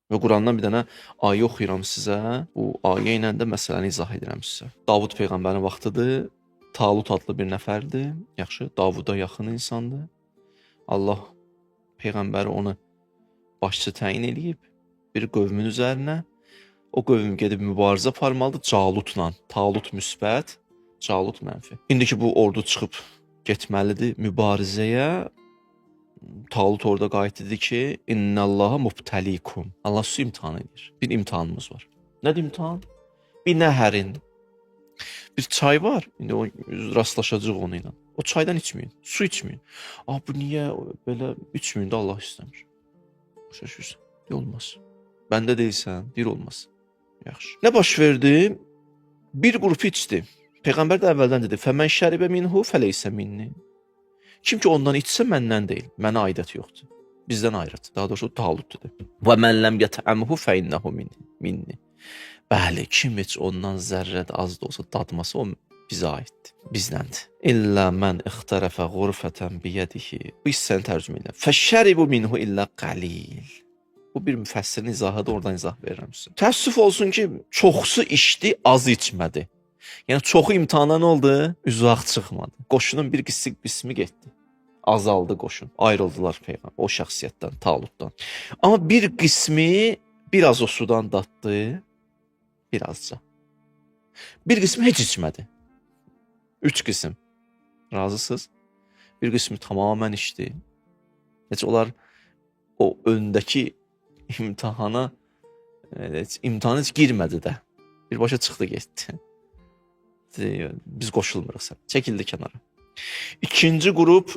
Və Qurandan bir dənə ayə oxuyuram sizə. Bu ayə ilə də məsələni izah edirəm sizə. Davud peyğəmbərin vaxtıdır. Talut adlı bir nəfərdir. Yaxşı, Davuda yaxın insandır. Allah peyğəmbəri onu başçı təyin eləyib bir qövmün üzərinə. O qövm gedib mübarizə aparmalıdır Calutla. Talut müsbət, Calut mənfi. İndiki bu ordu çıxıb getməlidir mübarizəyə. Talut orada qayıt dedi ki, İnnallaha mubtəlikum. Allah sizi imtahan edir. Bir imtahanımız var. Nədir imtahan? Bir nəhərin. Bir çay var. İndi o rastlaşacağıq onu ilə. O çaydan içməyin. Su içməyin. Ah bu niyə belə içməyin də Allah istəmir. Başa düşürsən? Olmaz. Bəndə deyilsən, deyir olmaz. Yaxşı. Nə baş verdi? Bir qrup içdi. Peyğəmbər də əvvəldən dedi: "Fəmən şəribə minhu fəleysə minni." Kim ki ondan içsə məndən deyil, mənə aidiyyəti yoxdur. Bizdən ayrıdır. Daha doğrusu Talut dedi. Və mən ləm yət'amhu fə innehu minni. Bəli, kim heç ondan zərrə də az da olsa dadması o bizə aiddir. Bizdəndir. İllə mən ixtərəfə ğurfətən biyədihi. Bu hissəni tərcümə edirəm. Fəşəribu minhu illə qalil. Bu bir müfəssirin izahıdır, oradan izah verirəm sizə. Təəssüf olsun ki, çoxsu içdi, azı içmədi. Yəni çoxu imtahana nə oldu? Uzaq çıxmadı. Qoşunun bir qismi getdi. Azaldı qoşun. Ayrıldılar peyğəmbər o şəxsiyyətdən, Talutdan. Amma bir qismi biraz o sudan datdı, birazca. Bir qismi heç içmədi. 3 qism. Razısınız? Bir qismi tamamilə içdi. Heç onlar o öndəki imtahana heç imtahana heç girmədi də. Birbaşa çıxdı getdi. Biz qoşulmuruq sən. Çəkildi kənara. İkinci qrup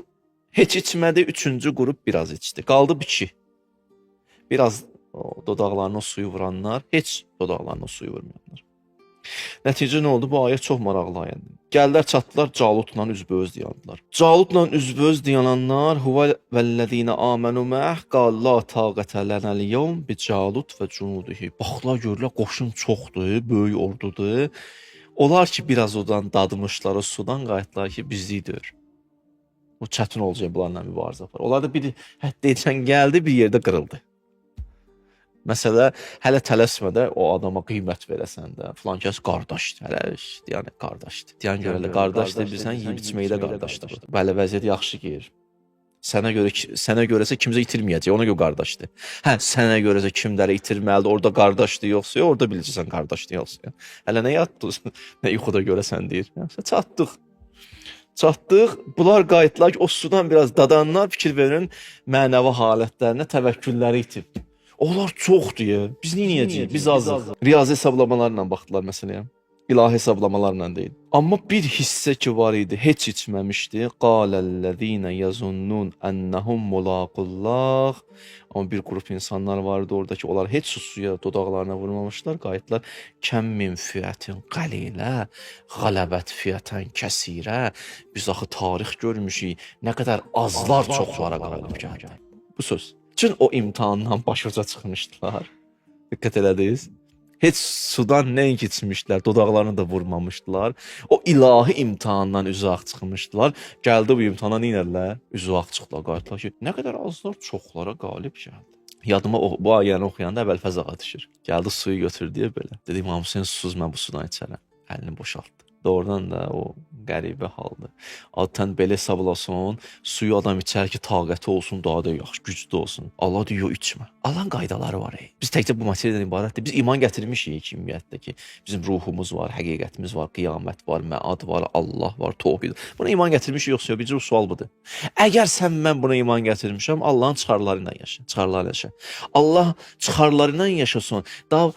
heç içmədi, üçüncü qrup biraz içdi. Qaldı 2. Biraz o dodaqlarına o suyu vuranlar, heç dodaqlarına o suyu vurmayanlar. Nəticə nə oldu? Bu ayə çox maraqlı ayədir. Gəldilər, çatdılar, Calutla üzbəüz dayandılar. Calutla üzbəüz dayananlar huvə vəllezina amenu ma'ah qal la taqətə lənəl yevm bi Calut və cunudihi. Baxdılar, görürlər, qoşun çoxdur, böyük ordudur. Onlar ki biraz odan dadmışlar, o sudan qayıtdılar ki, bizlik deyir. O çətin olacaq bunlarla mübarizə apar. Onlar da bir həddəcən gəldi, bir yerdə qırıldı. Məsələ hələ tələsmə də o adama qiymət verəsən də. Filan kəs qardaşdır, hələ yəni qardaşdır. Deyən görə elə qardaşdır, bilirsən, yeyib içməkdə qardaşdır. Bəli, vəziyyət yaxşı geyir. Sənə görə sənə görəsə kimsə itirməyəcək, ona görə qardaşdır. Hə, sənə görəsə kimləri itirməlidir, orada qardaşdır yoxsa, orada biləcəksən qardaşdır yoxsa. Hələ nə yatdın, nə yuxuda görəsən deyir. Yaxşı, çatdıq. Çatdıq. Bunlar qayıtdılar ki, o sudan biraz dadanlar fikir verin, mənəvi halətlərinə təvəkkülləri itib. Onlar çoxdur ya. Biz nə edəcəyik? Biz azıq. Riyazi hesablamalarla baxdılar məsələyə. İlahi hesablamalarla deyil. Amma bir hissə ki var idi, heç içməmişdi. Qaləl-ləzīnə yazunnun ennəhum mulaqullah. Amma bir qrup insanlar vardı orada ki, onlar heç suya dodaqlarına vurmamışlar. Qayıtdılar. Kəm min fiətin qalilə, qələbət fiətən kəsirə. Biz axı tarix görmüşük. Nə qədər azlar çoxlara qalib gəldi. Bu söz. Üçün o imtahandan başuca çıxmışdılar. Diqqət elədiniz? Heç sudan nəinki içmişdilər, dodaqlarını da vurmamışdılar. O ilahi imtahandan uzaq çıxmışdılar. Gəldi bu imtahana nə etdilər? Uzaq çıxdılar, qayıtdılar ki, nə qədər azlar çoxlara qalib gəldi. Yadıma bu ayəni oxuyanda əvvəl fəzağa düşür. Gəldi suyu götürdü belə. Dedi İmam Hüseyn susuz mən bu sudan içərəm. Əlini boşaltdı. Doğrudan da o qəribə haldır. Adətən belə hesablasan, suyu adam içər ki, taqəti olsun, daha da yaxşı, güclü olsun. Allah deyir, yox içmə. Allahın qaydaları var. Ey. Biz təkcə bu materiyadan ibarət deyil. Biz iman gətirmişik ki, ümumiyyətlə ki, bizim ruhumuz var, həqiqətimiz var, qiyamət var, məad var, Allah var, tohid. Buna iman gətirmişik yoxsa yox? Bircə bu sual budur. Əgər sən mən buna iman gətirmişəm, Allahın çıxarları ilə yaşa. Çıxarları ilə yaşa. Allah çıxarları ilə yaşasın. Daha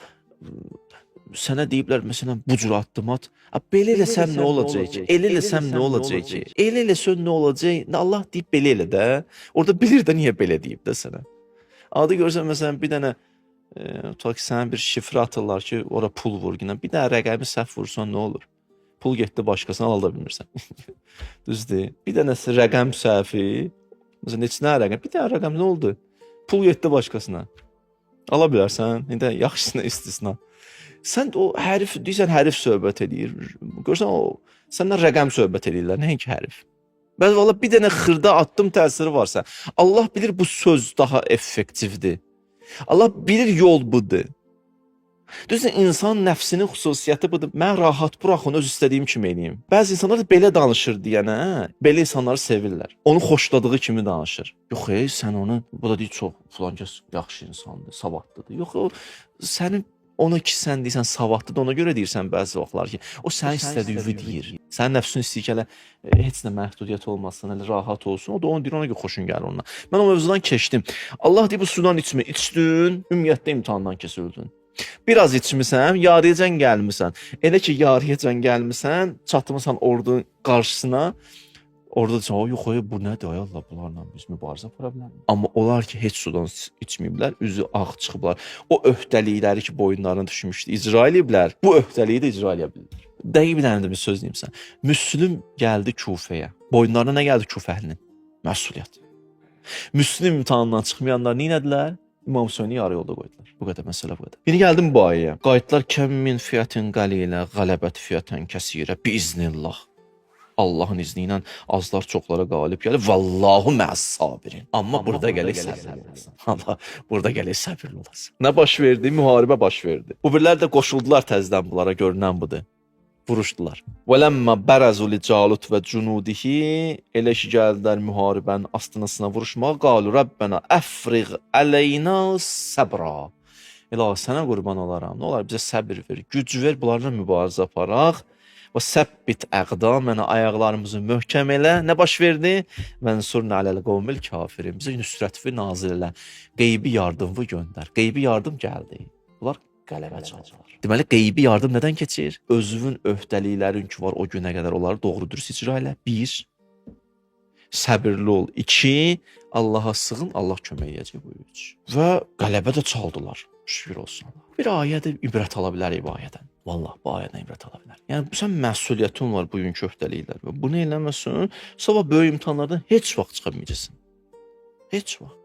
sənə deyiblər məsələn bu cür addım at. A, belə eləsəm nə olacaq ki? Elə eləsəm nə olacaq ki? Elə eləsən nə olacaq? Allah deyib belə elə də. Orada bilir də niyə belə deyib də sənə. Adı görsən məsələn bir dənə tutaq ki, sənə bir şifrə atırlar ki, ora pul vur günə. Bir dənə rəqəmi səhv vursan nə olur? Pul getdi başqasına ala da bilmirsən. Düzdür? Bir dənə rəqəm səhvi, məsələn neçə dənə rəqəm? Bir dənə rəqəm nə oldu? Pul getdi başqasına. Ala bilərsən. İndi yaxşısına istisna. Sən o hərif deyirsən, hərif söhbət eləyir. Görsən o səndən rəqəm söhbət eləyirlər, nəinki hərif. Bəzi valla bir dənə xırda addım təsiri varsa, Allah bilir bu söz daha effektivdir. Allah bilir yol budur. Düzdür, insan nəfsinin xüsusiyyəti budur. Mən rahat buraxın, öz istədiyim kimi eləyim. Bəzi insanlar da belə danışır deyənə, belə insanları sevirlər. Onu xoşladığı kimi danışır. Yox, ey, sən onu, bu da deyir çox filan kəs yaxşı insandır, savadlıdır. Yox, o sənin ona ki sən deyirsən savadlıdır, ona görə deyirsən bəzi vaxtlar ki, o sənin istədiyi deyir. Sənin nəfsin istəyir ki, hələ heç nə məhdudiyyət olmasın, hələ rahat olsun. O da onu deyir, ona görə xoşun gəlir ondan. Mən o mövzudan keçdim. Allah deyir bu sudan içmə, içdin, ümumiyyətlə imtahandan keçildin. Biraz içmisən, yarıyacan gəlmisən. Elə ki yarıyacan gəlmisən, çatmısan ordunun qarşısına. Orada deyirsən, "Ay yox, ay, bu nədir? Ay Allah, bunlarla biz mübarizə apara bilərik." Amma onlar ki heç sudan içməyiblər, üzü ağ çıxıblar. O öhdəlikləri ki boyunlarına düşmüşdü, icra eləyiblər. Bu öhdəliyi də icra eləyə bilirlər. Dəqiq bir dənə də bir söz deyim sənə. Müslüm gəldi Kufəyə. Boyunlarına nə gəldi Kufə əhlinin? Məsuliyyət. Müslüm imtahandan çıxmayanlar nə etdilər? İmam Hüseyni yarı yolda qoydular. Bu qədər məsələ bu qədər. İndi gəldim bu ayəyə. Qayıtdılar kəm min fiətin qalilə qələbət fiətən kəsirə biiznillah. Allahın izni ilə azlar çoxlara qalib gəlir. Vallahu mə's sabirin. Amma burada gəlir səbirli olasan. Allah burada gəlir səbirli olasan. Nə baş verdi? Müharibə baş verdi. Bu birlər də qoşuldular təzədən bunlara, görünən budur. Vuruşdular. Vələmmə bərazu li Calut və cunudihi, elə ki gəldilər müharibənin astanasına vuruşmağa, qalu Rəbbənə əfriq əleyna səbra. İlahi sənə qurban olaram. Nə olar bizə səbir ver, güc ver, bunlarla mübarizə aparaq. Və səbbit əqdamənə, ayaqlarımızı möhkəm elə. Nə baş verdi? Mənsurna aləl qovmil kafirin. Bizə nüsrət və nazil elə. Qeybi yardımı göndər. Qeybi yardım gəldi. Bunlar qələbə çaldılar. Deməli qeybi yardım nədən keçir? Özünün öhdəliklərin ki var o günə qədər onları doğru dürüst icra elə. 1. Səbirli ol. 2. Allaha sığın, Allah kömək eləyəcək bu üç. Və qələbə də çaldılar. Şükür olsun Allah. Bir ayədə ibrət ala bilərik bu ayədən. Vallah bu ayədən ibrət ala bilərik. Yəni sən məsuliyyətin var bugünkü öhdəliklər və bunu eləməsən, sabah böyük imtahanlardan heç vaxt çıxa bilməyəcəksən. Heç vaxt.